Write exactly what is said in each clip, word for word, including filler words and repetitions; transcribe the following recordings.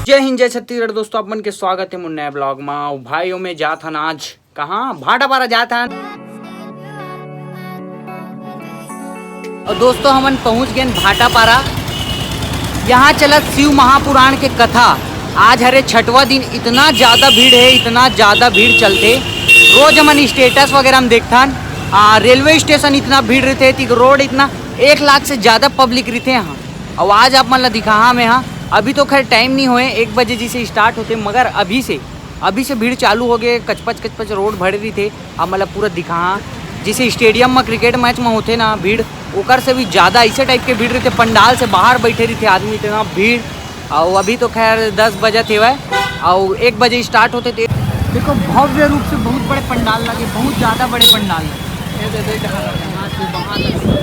जय हिंद, जय छत्तीसगढ़। दोस्तों, आप मन के स्वागत हे मोर नया ब्लॉग मा। अउ भाई, ओमे जात हन आज कहाँ? भाटापारा जात हन। अउ दोस्तों, हमन पहुँच गेन भाटापारा। यहाँ चलत शिव महापुराण के कथा। आज हरे छठवां दिन, इतना ज्यादा भीड़ हे, इतना ज्यादा भीड़ चलथे। रोज हमन status वगैरह में देखथन, आ, रेलवे स्टेशन इतना भीड़ रहिथे, ती रोड इतना, एक लाख से ज्यादा पब्लिक रहिथे यहाँ। अउ आज आप मन ला दिखाहा मैं हा, अभी तो खैर टाइम नहीं होए, एक बजे जैसे स्टार्ट होथे, मगर अभी से, अभी से भीड़ चालू हो गए, कचपच कचपच रोड भरे रहिथे। अब मतलब पूरा दिखाहा, जैसे स्टेडियम में क्रिकेट मैच में होथे ना भीड़, ओकर से भी ज्यादा ऐसे टाइप के भीड़ रहिथे, पंडाल से बाहर बैठे रहिथे आदमी, इतना भीड़। अउ अभी तो खैर दस बजत हेवय, अउ एक बजे स्टार्ट होथे ते। देखो, भव्य रूप से बहुत बड़े पंडाल लगे, बहुत ज्यादा बड़े पंडाल लगे। ये दे दे, जहाँ तक, यहाँ से वहाँ तक।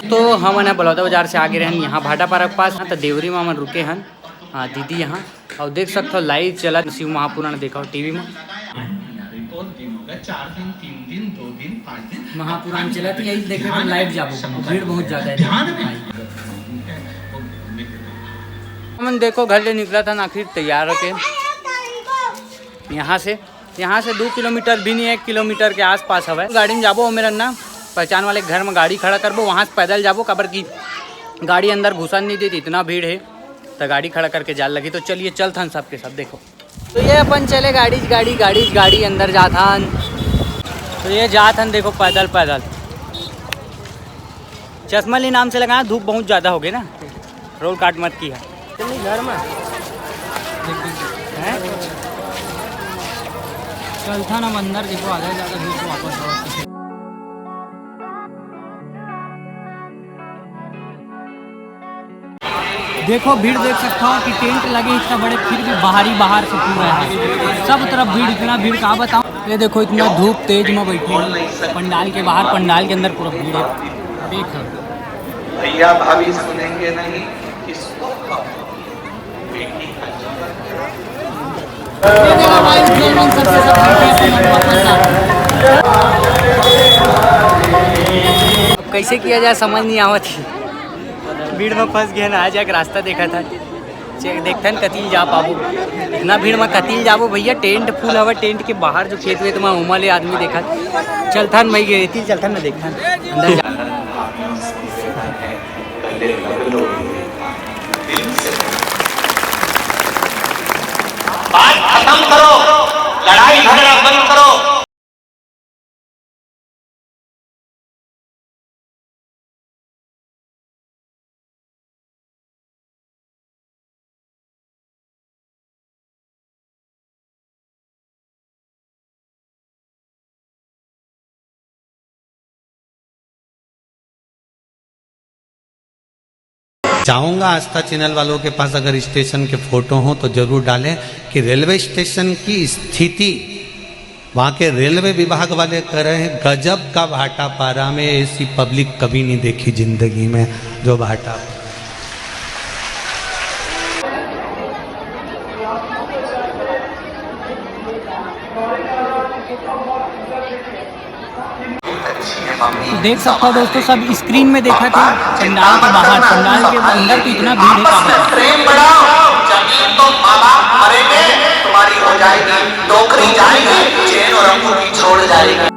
तो हमन ह बलौदा बाजार से आगे रहन, यहाँ भाटापारा के पास, हाँ, तो देवरी मा हमन रुके हन। हाँ, दीदी यहाँ। अउ देख सकथव, लाइव चलत शिव महापुराण, देखव टीवी में। महापुराण चलत, यही देखे हम लाइव जाबो, भीड़ बहुत ज्यादा है। हमन देखो, घर ले निकलत हन आखिर तैयार होके। यहाँ से, यहाँ से दो किलोमीटर भी नहीं, एक किलोमीटर के आसपास हवय। गाड़ी में जाबो, ओमे रन्ना पहचान वाले घर में गाड़ी खड़ा करबो, वहाँ से पैदल जाबो, काबर कि गाड़ी अंदर घुसन नहीं देती, इतना भीड़ है, तो गाड़ी खड़ा करके जाल लगी। तो चलिए, चलथन सबके सब, देखो। तो ये अपन चले गाड़ी, गाड़ी, गाड़ी, गाड़ी अंदर जाथन। तो ये जाथन, देखो, पैदल, पैदल। चश्मा ले नाम से लगाया, धूप बहुत ज्यादा हो गई ना, रोल काट मत किया। चलिए घर में। हैं? चलथन अब अंदर, देखो, आधा ज्यादा धूप, वापस आओ। देखो, भीड़ देख सकता हो कि टेंट लगे इतना बड़े, फिर भी बाहर ही बाहर से पूरा है, सब तरफ भीड़, इतना भीड़, का बताऊं। ये देखो, इतना धूप तेज में बैठे हैं पंडाल के बाहर, पंडाल के अंदर पूरा भीड़ है। देख, भैया भाभी सुनेंगे नहीं, इसको बेटी का जन्म। अब कैसे किया जाए, समझ नहीं आवत ही। भीड़ में फंस गए ना, आ जाके रास्ता देखा था। चेक, देखथन कतिल जा पाबो। इतना भीड़ में कतिल जाबो भैया, टेंट फुल हवा, टेंट के बाहर जो खेत वेत में ओमा ले आदमी देखत। चलथन भाई, गए ती चलथन ना, देखथन अंदर जा। बात खत्म करो, लड़ाई झगड़ा बंद करो। चाहूंगा आस्था चैनल वालों के पास, अगर स्टेशन के फोटो हो तो जरूर डालें कि रेलवे स्टेशन की स्थिति वहाँ के रेलवे विभाग वाले कह रहे हैं, गजब का भाटापारा में ऐसी पब्लिक कभी नहीं देखी जिंदगी में, जो भाटा। देख सकता हो दोस्तों, सब स्क्रीन में देखा था, पंडाल के बाहर, पंडाल के अंदर तो इतना भीड़ है, काफी। प्रेम बढ़ाओ, जमीन तो माँ बाप मरेंगे, तुम्हारी हो जाएगी नौकरी जाएगी, चैन और अंगूठी छोड़ जाएगी।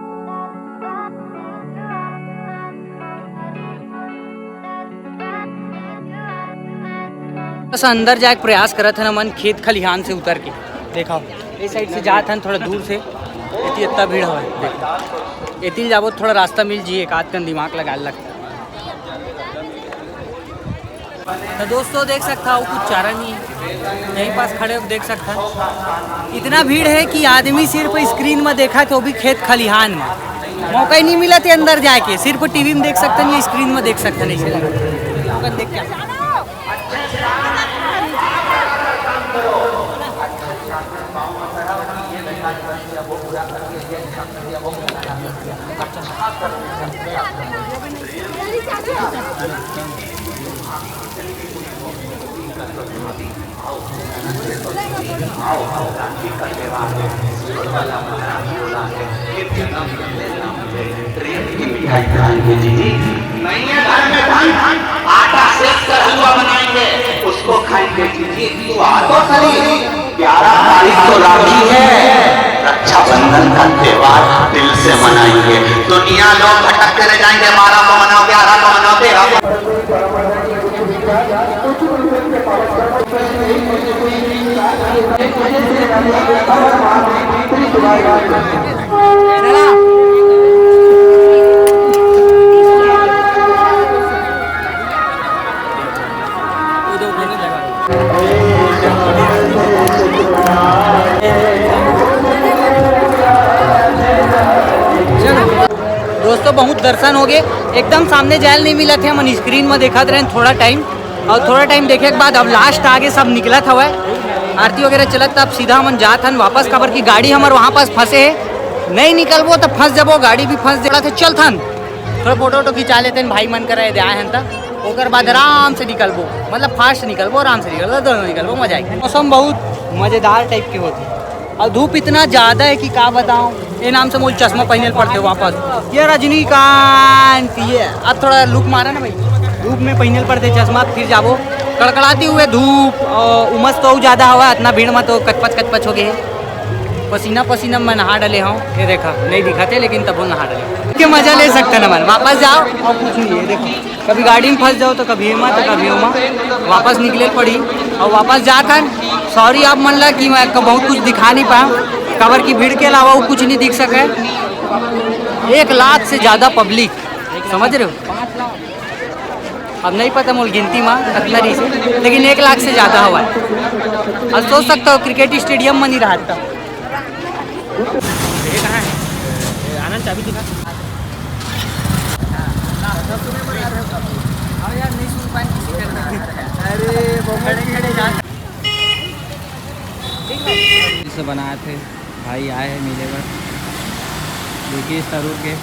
बस अंदर जाए के प्रयास करत हन हमन, खेत खलिहान से उतर के। देखा, इस साइड से जात हन थोड़ा दूर से, इतनी इतना भीड़ हवा है। देखा, इतनी जाबो थोड़ा रास्ता मिल जी, एक आध कन दिमाग लगा लगता। तो दोस्तों, देख सकता हो, कुछ चारा नहीं है, यहीं पास खड़े हो देख सकता है। इतना भीड़ है कि आदमी सिर्फ स्क्रीन में देखा, तो भी खेत खलिहान में। मौका ही नहीं मिला थे अंदर जाके, सिर्फ टीवी में देख सकते हैं, स्क्रीन में देख सकते हैं। ऐसे लगा। देख क्या? नहीं है घर में धन, आटा सेक कर हलवा बनाएंगे, उसको खाएंगे जी। तू आ तो सही, ग्यारह तारीख तो राखी है, रक्षाबंधन का त्योहार दिल से मनाएंगे। दुनिया लोग भटकते रह जाएंगे, बारह को मनाओ, ग्यारह को मनाओ, तेरह को। दोस्तों, बहुत दर्शन हो गए, एकदम सामने जायल नहीं मिला थे। हमन स्क्रीन में देखत रहे थोड़ा टाइम, और थोड़ा टाइम देखे के बाद अब लास्ट आगे सब निकलत हवय, आरती वगैरह चलत, तब सीधा हमन जात हन वापस, काबर की गाड़ी हमर वहाँ पास फंसे है, नहीं निकलबो तो फंस जबो, गाड़ी भी फंस दे। चलथन, थोड़ा फोटो वोटो खिंचा लेते हैं भाई मन करे दे आए हन त, ओकर बाद आराम से निकलबो, मतलब फास्ट निकलबो, आराम से निकलबो, दोनों निकलबो, मजा आएगी। मौसम बहुत मजेदार टाइप के होते, और धूप इतना ज्यादा है कि का बताऊं। ये नाम से मोल चश्मा पहने पड़ते वापस। ये रजनीकांत, ये अब थोड़ा लुक मारा ना भाई, धूप में पहने पड़ते चश्मा, फिर जाबो। कड़कड़ाती हुए धूप और उमस तो ज्यादा हवा, इतना भीड़ में तो कचपच कचपच हो गए। पसीना पसीना मैं नहा डले हूँ, ये देखा नहीं दिखाते, लेकिन तब नहा डले के मजा ले सकते ना मन। वापस जाओ और कुछ नहीं है, देखो। कभी गाड़ी में फंस जाओ तो कभी एमा तो कभी ओमा, वापस निकले पड़ी। और वापस जात हन, सॉरी आप मन ला कि मैं क-, बहुत कुछ दिखा नहीं पाया, काबर की भीड़ के अलावा वो कुछ नहीं दिख सके। एक लाख से ज्यादा पब्लिक, समझ रहे हो? अब नहीं पता मोल गिनती मा कतना रही से, लेकिन एक लाख से ज्यादा हवा है। और सोच सकता हो क्रिकेट स्टेडियम में नहीं रहा था। ये कहाँ है? ये आनंद चाबी दिखा। अरे, से बनाए थे भाई, आए हैं मिले बर। देखिए इस तरह के।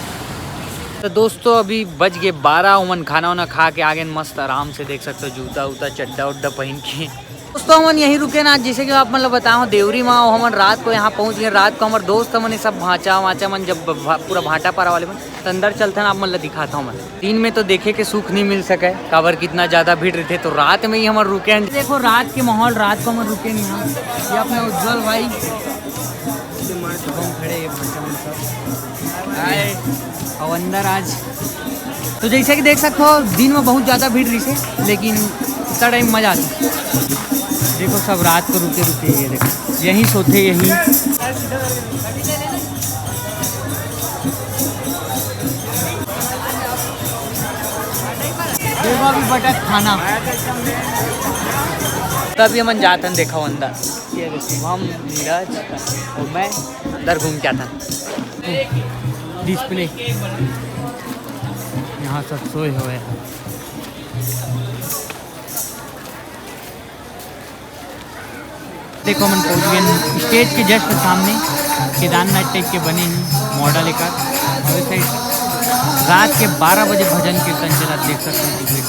तो दोस्तों, अभी बज गए बारह, उमन खाना वाना खा के आ गए मस्त आराम से, देख सकते हो, जूता उता चड्डा उड्डा पहन के। दोस्तों, हमन यहीं रुके ना, जैसे कि आप मतलब बताओ, देवरी में हमन रात को यहाँ पहुँच गए। रात को हमारे दोस्त हमन ये सब भांचा वाचा मन, जब भा-, पूरा भाटापारा वाले मन, तो अंदर चलथन, आप मन ला दिखाता हूँ मैं। दिन में तो देखे के सुख नहीं मिल सके, काबर कितना ज्यादा भीड़ रहते, तो रात में ही हमन रुके हैं। देखो रात के माहौल, रात को हमन रुके नहीं यहाँ। ये अपने उज्जवल भाई, हम खड़े हैं, भांचा मन सब। हाय। और अंदर आज तो जैसे कि देख सकते हो, दिन में बहुत ज्यादा भीड़ रही से, लेकिन इतना टाइम मजा आता। देखो सब रात को रुके रुके, ये देखो यहीं सोते, यहीं। देखो अभी बटक खाना। तभी हमन जातन, देखो अंदर। ये देखो, हम, नीरज और मैं अंदर घूम के आतन। डिस्प्ले यहाँ सब सोए हुए हैं। देखो, हमन पहुंच गए स्टेज के जस्ट सामने, केदारनाथ टाइप के बने हैं मॉडल एकर। और इस साइड रात के बारह बजे भजन कीर्तन चलत, देख सकते हो टिकट।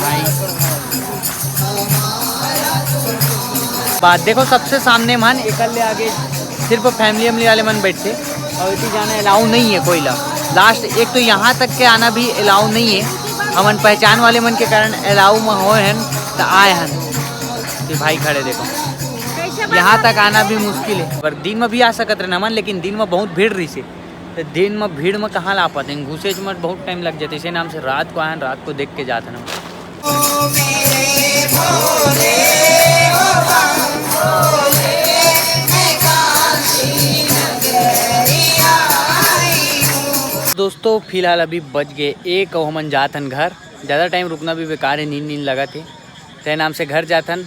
भाई बात देखो, सबसे सामने मन एकर ले आगे सिर्फ फैमिली वैमिली वाले मन बैठते, और इतनी जाना अलाउ नहीं है कोई ला। लास्ट एक तो यहाँ तक के आना भी अलाउ नहीं है, हमन पहचान वाले मन के कारण अलाउ में होए हन त आए हन। ये भाई खड़े देखो, यहाँ तक आना भी मुश्किल है। पर दिन में भी आ सकत रहे हमन, लेकिन दिन में बहुत भीड़ रही से, तो दिन में भीड़ में कहाँ ला पाते हैं, घुसे में बहुत टाइम लग जाते। इसे नाम से रात को आए हन, रात को देख के जाते हैं। दोस्तों, फिलहाल अभी बज गए एक, और हमन जात हन घर। ज़्यादा टाइम रुकना भी बेकार है, नींद नींद लगा थे, ते नाम से घर जात हन।